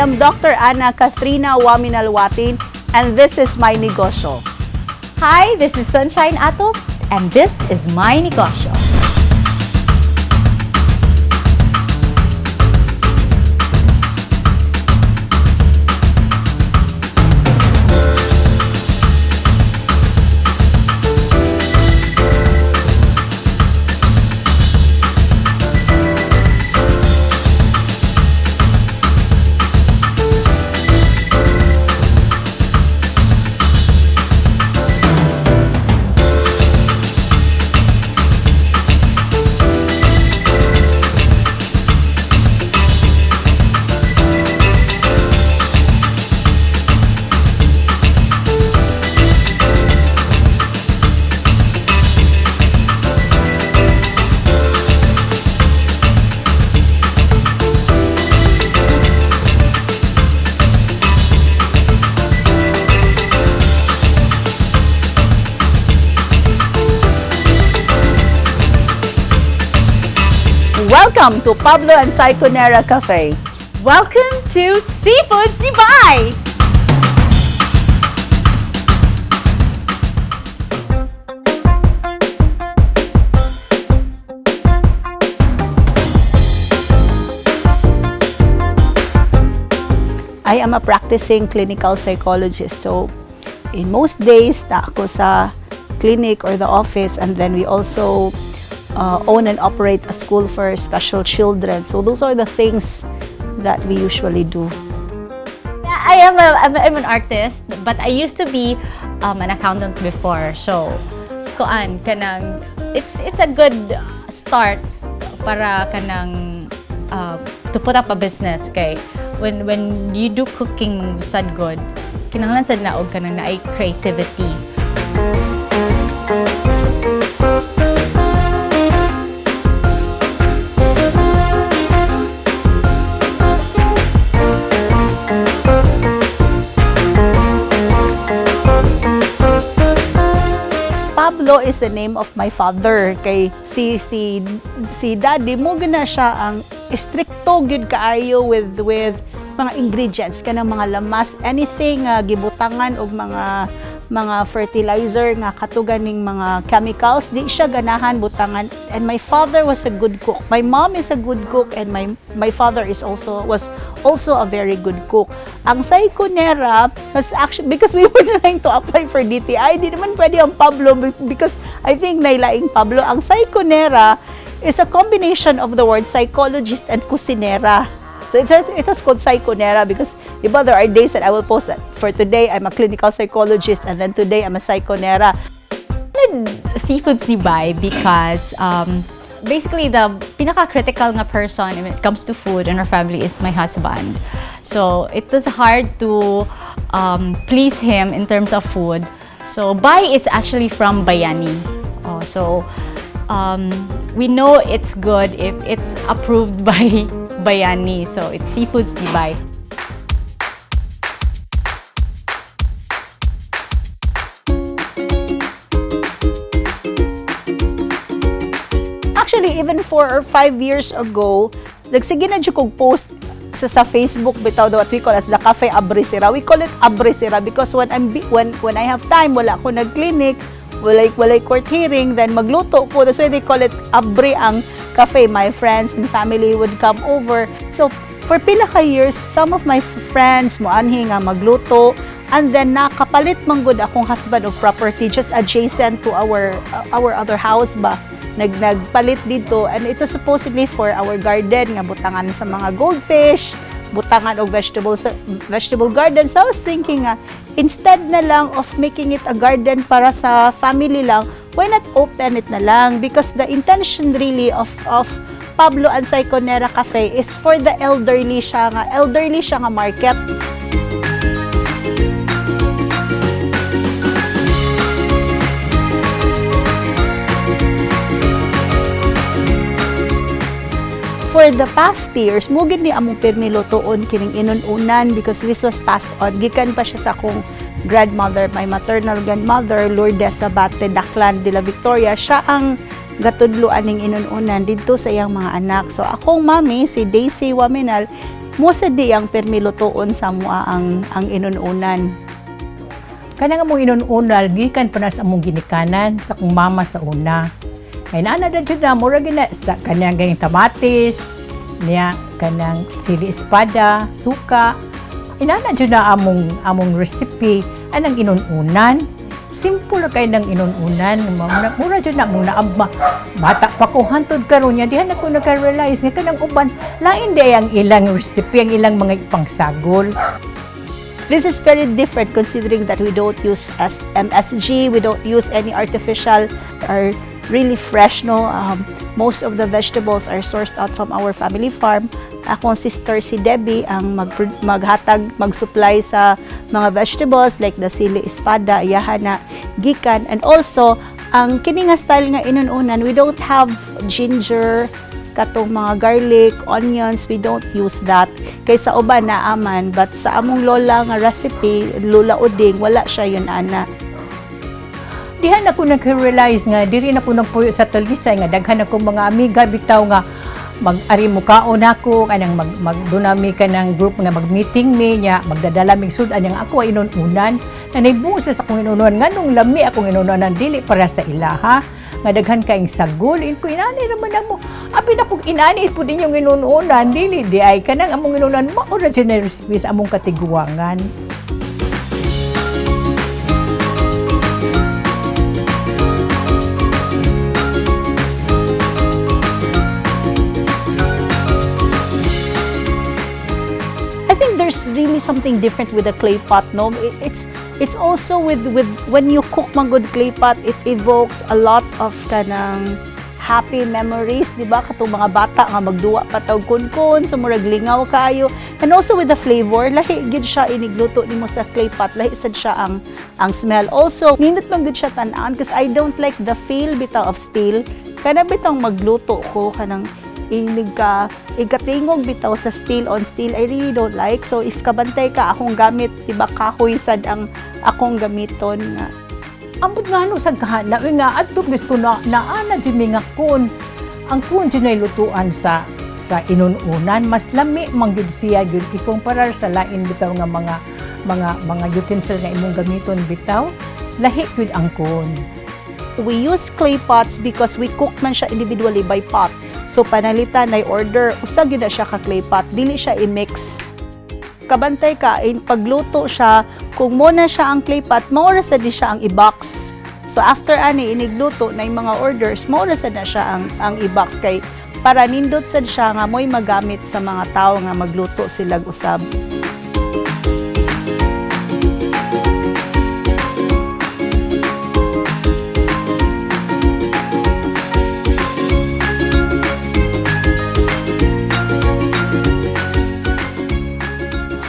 I am Dr. Ana Katrina Oaminal Watin and this is My Negosyo. Hi, this is Sunshine Ato, and this is My Negosyo. Welcome to Pablo and Psychonera Cafe. Welcome to Seafoods ni Bai! I am a practicing clinical psychologist. So, in most days, na ako sa clinic or the office, and then we also own and operate a school for special children. So, those are the things that we usually do. I'm an artist, but I used to be an accountant before. So, kuan kanang it's a good start para kanang to put up a business kay when you do cooking sad good, kinahanglan sad na og kanang naay creativity. Pablo is the name of my father, kay si daddy mo gina siya ang stricto gyud kaayo with mga ingredients, kanang mga lamas, anything nga gibutangan og mga fertilizer nga katugan ning mga chemicals, di siya ganahan butangan. And my father was a good cook. My mom is a good cook and my father is also was also a very good cook. Ang Psychonera was actually because we were trying to apply for DTI. Di naman pwede ang Pablo because I think nailaing Pablo. Ang Psychonera is a combination of the word psychologist and kusinera. So it was called Psychonera because, diba, there are days that I will post that for today I'm a clinical psychologist and then today I'm a Psychonera. Seafoods ni Bai because basically the pinaka-critical nga person when it comes to food in our family is my husband. So it was hard to please him in terms of food. So Bai is actually from Bayani. Oh, so we know it's good if it's approved by Bayani. So it's Seafoods ni Bai. Actually, even 4 or 5 years ago, nagsige na jud kog post sa Facebook bitaw, the what we call as the Cafe Abrisera. We call it Abrisera because when I have time, wala ko nag-clinic, walay court hearing, then magluto ko. That's why they call it Abri ang cafe. My friends and family would come over. So, for pila ka years, some of my friends moanhi nga magluto. And then nakapalit man gud akong husband of property just adjacent to our other house ba. Nagpalit dito and ito supposedly for our garden nga butangan sa mga goldfish, butangan og vegetable garden. So I was thinking nga, instead na lang of making it a garden para sa family lang, why not open it na lang? Because the intention really of Pablo and Psychonera Cafe is for the elderly siya nga market. For the past years, mo gid ni among pirmi lutoon kining inun-unan because this was passed on gikan pa siya sa akong grandmother, my maternal grandmother, Lourdes Abate Daclan de la Victoria. Siya ang gatudlo aning inun-unan didto sa iyang mga anak. So akong mami, si Daisy Waminal, Mao sad di ang permi lutuon sa amoa ang inununan. Kanang among inununan, gikan pa na sa among ginikanan, sa akong mama sa una. Kay naa na jud na, mura gina sa kanang ganyang kamatis, niya kanang sili espada, suka. Inana jud na among recipe anang inununan. Simple ra kay nang inununan, mura jud na mong naabma. Bata pa ko hantod karon niya diha na ko naka-realize nga kanang uban lain di ang ilang recipe, ang ilang mga ipangsagol. This is very different considering that we don't use MSG, we don't use any artificial or really fresh, no? Most of the vegetables are sourced out from our family farm. Akong sister si Debbie ang maghatag, mag-supply sa mga vegetables like the sili espada, iyaha na gikan. And also, ang kini nga style nga inununan, we don't have ginger, katong mga garlic, onions, we don't use that. Kay sa uban naa man, but sa among lola nga recipe, Lola Uding, wala siya yun ana. Diha na ko nag-realize nga diri na ko nagpuyo sa Talisay nga daghan ako mga amiga bitaw nga mag-ari mo kaon ako kanang mag dunami kanang group nga mag-meeting mi nya magdadala mig sud-an yang ako ay inununan na naibungos sa akong inununan nganong lami akong inununan dili para sa ilaha nga daghan kaing sagol in ko inani raman amo apil akong inani pud inyong inununan dili di ay kanang among inununan mao ra jud na recipe sa among katiguangan. I think there's really something different with the clay pot, no? It's also with when you cook manggod clay pot, it evokes a lot of kanang happy memories, di ba? Katong mga bata nga magduwa pa tawg kun-kun, so murag lingaw kayo. And also with the flavor, lahi gyud siya inigluto nimo sa clay pot, lahi sad siya ang smell. Also, nindot man gyud siya tan-an because I don't like the feel bitaw of steel. Kana bitang magluto ko kanang inig ka ikatingog bitaw sa steel on steel, I really don't like. So if kabantay ka akong gamit, di ba, kahoy sad ang akong gamiton nga. Ambot nga ano sa kahana, uy nga adto bis ko na naana jud mi nga kun ang kun jud nay lutuan sa inununan mas lami man gyud siya gyud ikumpara sa lain bitaw nga mga utensil nga imong gamiton bitaw lahi gyud ang kun. We use clay pots because we cook man siya individually by pot. So panalitan ay order, usa gyud na siya ka clay pot, dili siya i-mix. Kabantay ka in pagluto siya, kung mo na siya ang clay pot, mao ra sad di siya ang i-box. So after ani inigluto na yung mga orders, mao ra sad na siya ang i-box kay para nindot sad siya nga mo'y magamit sa mga tao nga magluto sila usab.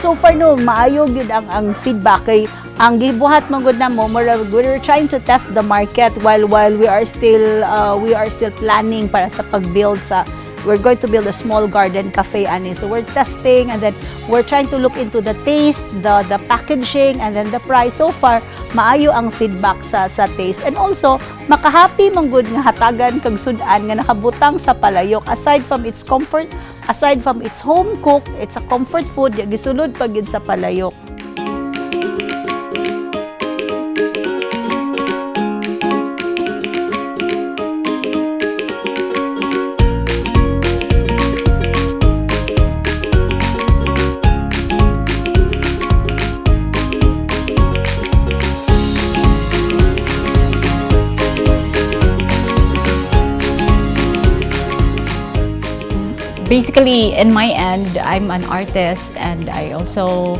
So far, no, maayo gyud ang feedback kay ang gibuhat man gud namo, mura we're trying to test the market while we are still planning para sa pag-build sa, we're going to build a small garden cafe ani. So we're testing and then we're trying to look into the taste, the packaging and then the price. So far maayo ang feedback sa taste and also makahappy man gud nga hatagan kag sud-an nga nakabutang sa palayok. Aside from its comfort, aside from its home cook, it's a comfort food, ya gisulod pa gyud sa palayok. Basically, in my end, I'm an artist and I also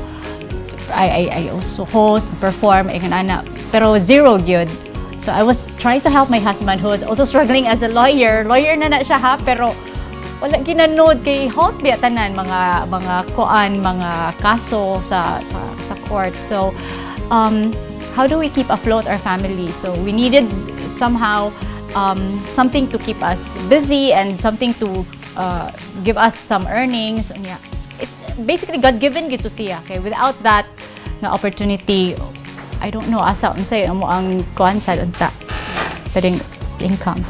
host, perform, ingon ana. Pero zero gyud. So I was trying to help my husband who was also struggling as a lawyer. Lawyer na na siya ha, pero wala ginanod kay halt biya tanan mga kuan, mga kaso sa court. So how do we keep afloat our family? So we needed somehow something to keep us busy and something to give us some earnings. Yeah. It, basically, God given gyud to siya. Okay? Without that nga opportunity, I don't know asa unsay amo ang kuan sa unta pwedeng income.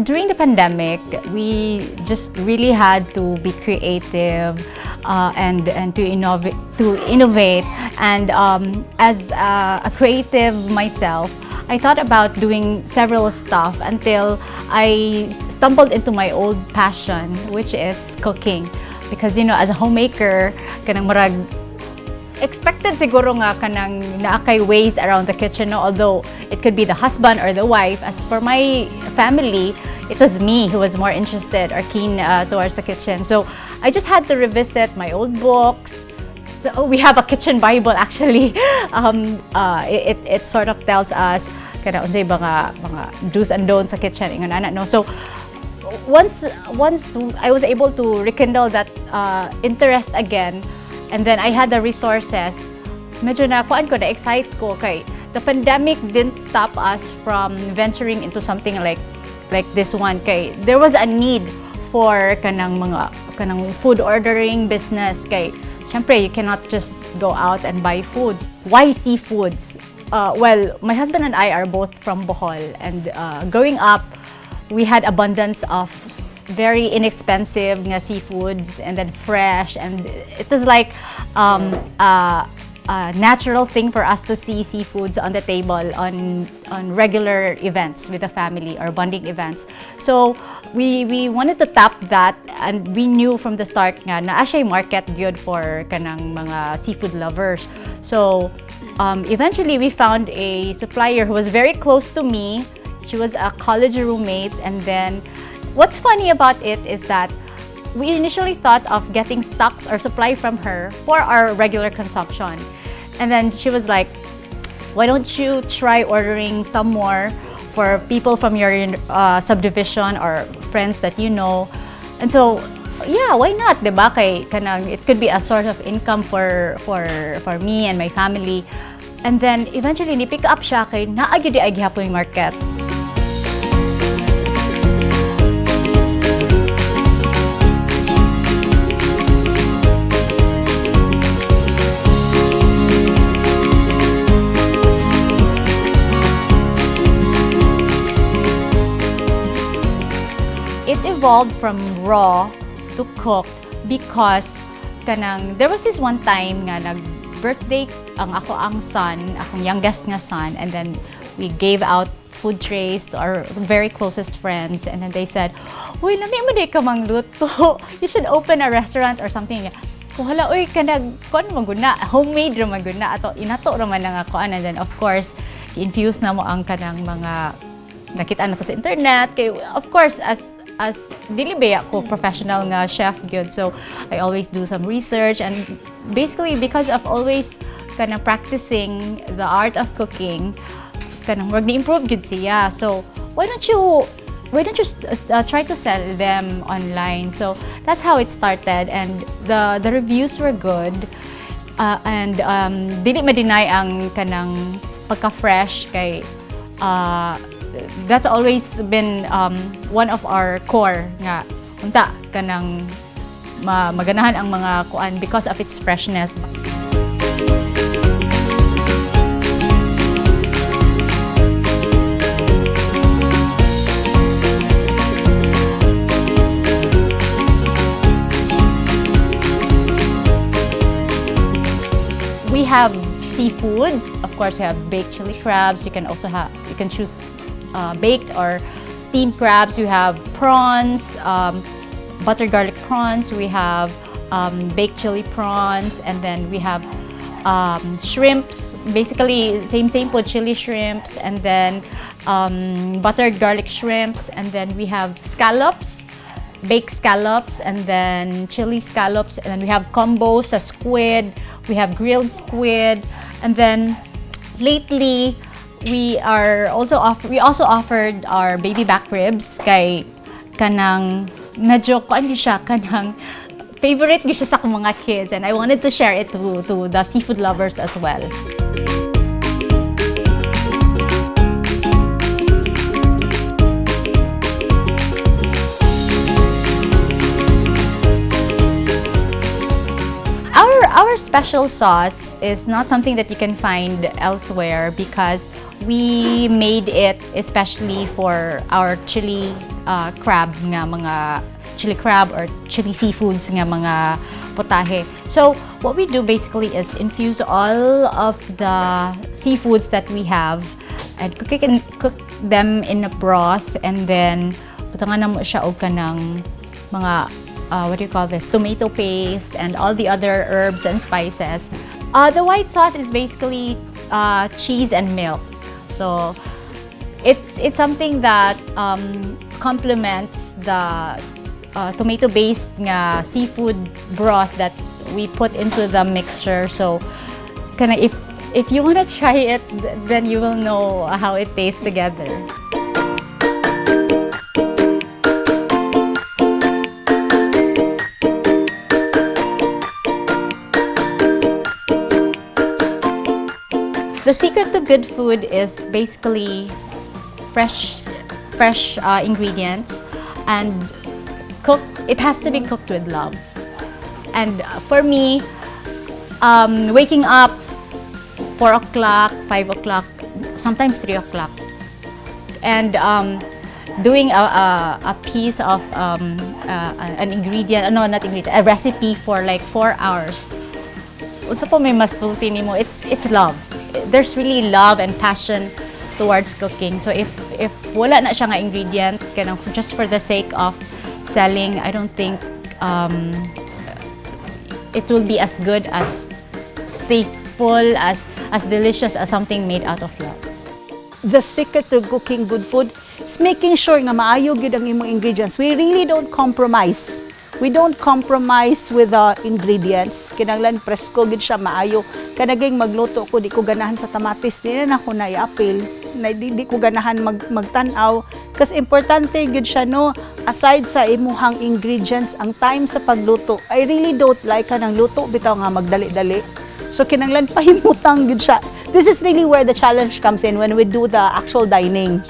During the pandemic, we just really had to be creative and to innovate. And as a creative myself, I thought about doing several stuff until I stumbled into my old passion, which is cooking. Because as a homemaker, kanang murag expected siguro nga kanang naa kay ways around the kitchen, no? Although it could be the husband or the wife, as for my family, it was me who was more interested or keen towards the kitchen. So I just had to revisit my old books. Oh, we have a kitchen bible, actually. It sort of tells us kana unsay mga do's and don'ts sa kitchen, ingon ana, no? So once I was able to rekindle that interest again, and then I had the resources, medyo na kuan ko, na excite ko kay the pandemic didn't stop us from venturing into something like this one, kay there was a need for kanang mga kanang food ordering business, kay syempre you cannot just go out and buy foods. Why seafoods? Well, my husband and I are both from Bohol, and growing up we had abundance of very inexpensive nga seafoods and then fresh, and it was like a natural thing for us to see seafoods on the table on regular events with the family or bonding events. So we wanted to tap that, and we knew from the start nga naa siya market good for kanang mga seafood lovers. So eventually we found a supplier who was very close to me. She was a college roommate. And then what's funny about it is that we initially thought of getting stocks or supply from her for our regular consumption. And then she was like, "Why don't you try ordering some more for people from your subdivision or friends that you know?" And so, yeah, why not, 'di ba? Kay kanang it could be a source of income for me and my family. And then eventually ni pick up siya kay naa gyud ay gihapon yung market. It evolved from raw to cooked because kanang there was this one time nga nag birthday ang akoang son, akong youngest nga son, and then we gave out food trays to our very closest friends, and then they said, "Uy, lami man diay ka mangluto. You should open a restaurant or something." Ko, "Hala, uy, kanag kuan man gud na, homemade ra man gud na ato, inato ra man nga kuan." And then of course, infuse namo ang kanang mga nakita na ko sa internet, kay of course as dili ba ko professional nga chef gyud, so I always do some research. And basically, because of always kanang practicing the art of cooking, kanang murag ni-improve gyud siya. So why don't you try to sell them online? So that's how it started, and the reviews were good, and dili ma-deny ang kanang pagka-fresh, kay that's always been one of our core nga unta kanang maganahan ang mga kuan because of its freshness. We have seafoods. Of course, we have baked chili crabs. You can choose baked or steamed crabs. We have prawns, buttered garlic prawns. We have baked chili prawns, and then we have shrimps. Basically, same same po, chili shrimps, and then buttered garlic shrimps, and then we have scallops, baked scallops, and then chili scallops, and then we have combos sa squid, we have grilled squid, and then lately we also offered our baby back ribs, kay kanang medyo kuan gyud siya, kanang favorite gyud siya sa akong mga kids, and I wanted to share it to the seafood lovers as well. Our special sauce is not something that you can find elsewhere because We made it especially for our chili crab nga mga chili crab or chili seafoods nga mga potahe. So, what we do basically is infuse all of the seafoods that we have and cook them in a broth and then butangan namo siya og kanang mga what do you call this, tomato paste and all the other herbs and spices. The white sauce is basically cheese and milk. So it's something that complements the tomato-based nga seafood broth that we put into the mixture. So, kana if you wanna try it, then you will know how it tastes together. The secret to good food is basically fresh ingredients and cook. It has to be cooked with love. And for me, waking up 4 o'clock, 5 o'clock, sometimes 3 o'clock, and doing a piece of an ingredient, no, not ingredient, a recipe for like 4 hours, unsa pa may masulti nimo? It's love. There's really love and passion towards cooking. So if wala na siya nga ingredient kanang just for the sake of selling, I don't think it will be as good, as tasteful, as delicious as something made out of love. The secret to cooking good food is making sure nga maayo gyud ang imong ingredients. We really don't compromise. We don't compromise with the ingredients. Kinahanglan presko gyud siya, maayo. Kanaging magluto ko, di ko ganahan sa kamatis, di na nako na i-apil. Na di ko ganahan magtan-aw kasi importante gyud siya, no, aside sa imuhang ingredients, ang time sa pagluto. I really don't like kanang luto bitaw nga magdali-dali. So kinanglan pahimutang gyud siya. This is really where the challenge comes in when we do the actual dining.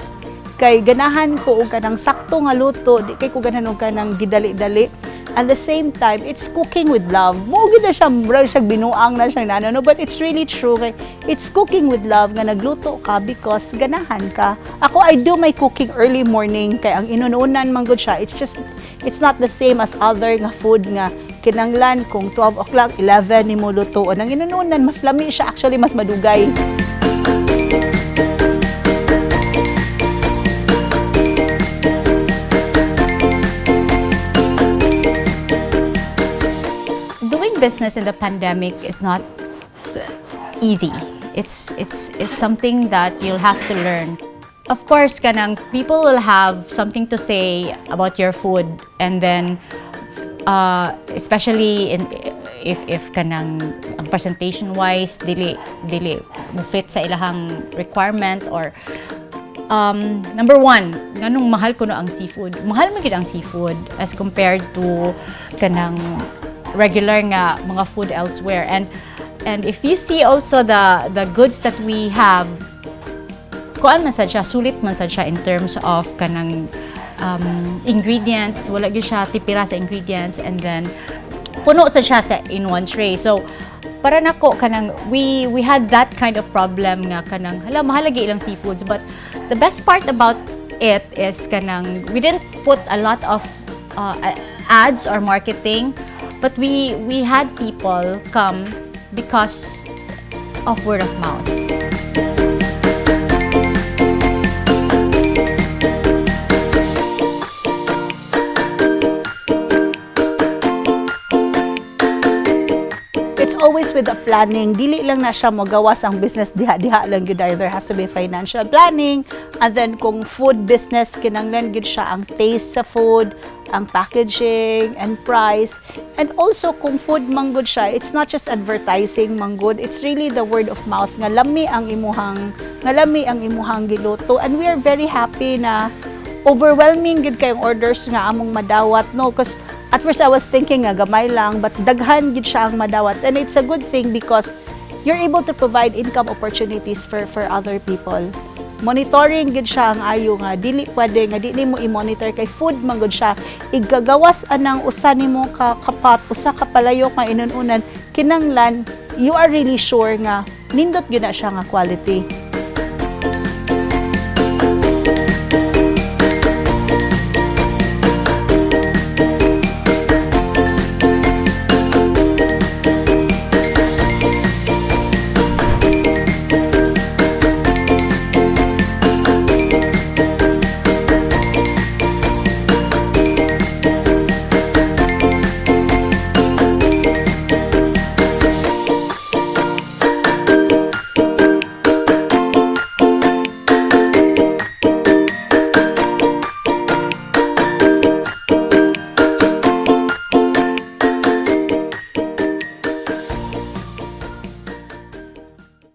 Kay ganahan ko og kanang sakto nga luto, di kay ko ganahan og kanang gidali-dali. At the same time, it's cooking with love. Mao gyud na siya, murag siya binuang na siya na ano, no? But it's really true kay it's cooking with love nga nagluto ka because ganahan ka. Ako, I do my cooking early morning kay ang inununan man gud siya. It's not the same as other nga food nga kinanglan kung 12 o'clock, 11 nimo lutoon. Ang inununan, mas lami siya actually, mas madugay. Doing business in the pandemic is not easy. It's something that you'll have to learn. Of course, kanang people will have something to say about your food and then especially in if kanang ang presentation wise dili mo fit sa ilahang requirement or number one, nganong mahal kuno ang seafood? Mahal man gyud ang seafood as compared to kanang regular nga mga food elsewhere. And if you see also the goods that we have, kuan man sad siya, sulit man sad siya in terms of kanang ingredients, wala gyud siya tipira sa ingredients and then puno sa siya sa in one tray. So para nako kanang we had that kind of problem nga kanang, hala, mahal lagi ilang seafoods, but the best part about it is kanang we didn't put a lot of ads or marketing, but we had people come because of word of mouth. It's always with the planning. Dili lang na siya magawas ang business diha-diha lang gyud. There has to be financial planning and then kung food business, kinanglan gyud siya ang taste sa food, ang packaging and price. And also kung food manggod siya, it's not just advertising manggod, it's really the word of mouth nga lami ang imuhang giluto. And we are very happy na overwhelming gyud kayong orders nga among madawat, no, because at first I was thinking nga gamay lang, but daghan gyud siya ang madawat, and it's a good thing because you're able to provide income opportunities for other people. Monitoring gyud siya ang ayo nga dili pwede nga di nimo i-monitor kay food man gud siya. Igagawas anang usa nimo ka kapat, usa ka palayok nga inununan, kinanglan you are really sure nga nindot gyud na siya nga quality.